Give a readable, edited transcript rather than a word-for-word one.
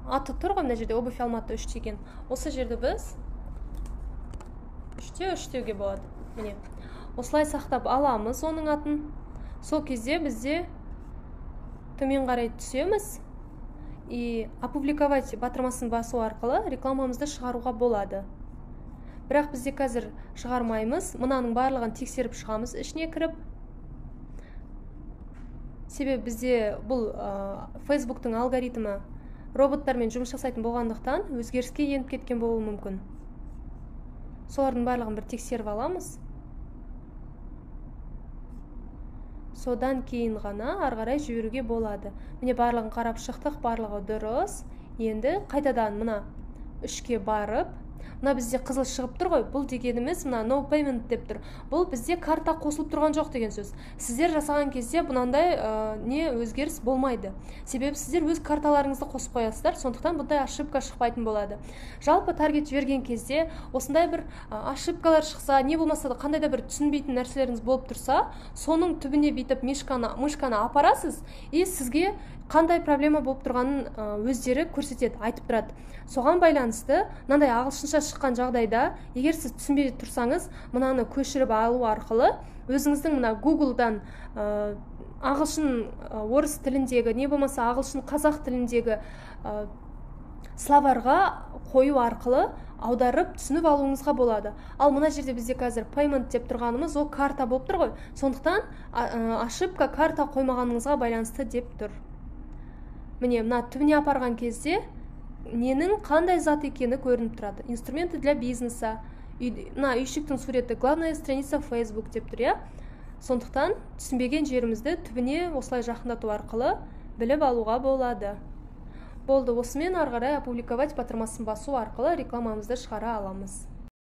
Аты тұр ғой мына жерде, обувь Алматы 3 деген. Осы жерді біз 3-те 3 деуге болады. Міне, осылай сақтап аламыз оның атын. Сол кезде бізде төмен қарай түсеміз и опубликовать батырмасын басу арқылы рекламамызды шығаруға болады. Бірақ бізде қазір шығармаймыз. Мынаның барлығын тексеріп шығамыз ішіне кіріп. Себебі бізде бұл Facebook'тың алгоритмі роботтармен жұмыс жасайтын болғандықтан өзгеріске еніп кеткен болуы мүмкін. Солардың барлығын бір тексеріп аламыз. Содан кейін ғана ары қарай жіберуге болады. Міне, барлығын қарап шықтық, барлығы дұрыс. Енді қайтадан мына 3-ке барып, мына бізде қызыл шығып тұр ғой, бұл дегеніміз мына no payment деп тұр. Бұл бізде карта қосылып тұрған жоқ деген сөз. Сіздер жасаған кезде мынандай не өзгеріс болмайды. Себебі сіздер өз карталарыңызды қосып қоясыздар, сондықтан бұндай ошибка шықпайтын болады. Жалпы таргет жіберген кезде осындай бір ошибкалар шықса, не болмаса да қандай да бір түсінбейтін нәрселеріңіз болып тұрса, соның түбіне бүйтіп мышканы апарасыз, и сізге қандай проблема болып тұрғанын өздері көрсетеді, айтып тұрады. Соған байланысты мынандай ағылшынша шыққан жағдайда, егер сіз түсінбей тұрсаңыз, мынаны көшіріп алу арқылы өзіңіздің мына Google'дан ағылшын, орыс тіліндегі, не болмаса ағылшын қазақ тіліндегі словарға қою арқылы аударып түсініп алуыңызға болады. Ал мына жерде бізде қазір payment деп тұрғанымыз ол карта болып тұр ғой. Сондықтан ошибка карта қоймағаныңызға байланысты деп тұр. Міне, мына түбіне апарған кезде ненің қандай зат екені көрініп тұрады. Инструменты для бизнеса, мына үйшіктің суреті, главная страница Facebook деп тұр, иә? Сондықтан түсінбеген жерімізді түбіне осылай жақындату арқылы біліп алуға болады. Болды, осымен ары қарай опубликовать батырмасын басу арқылы рекламамызды шығара аламыз.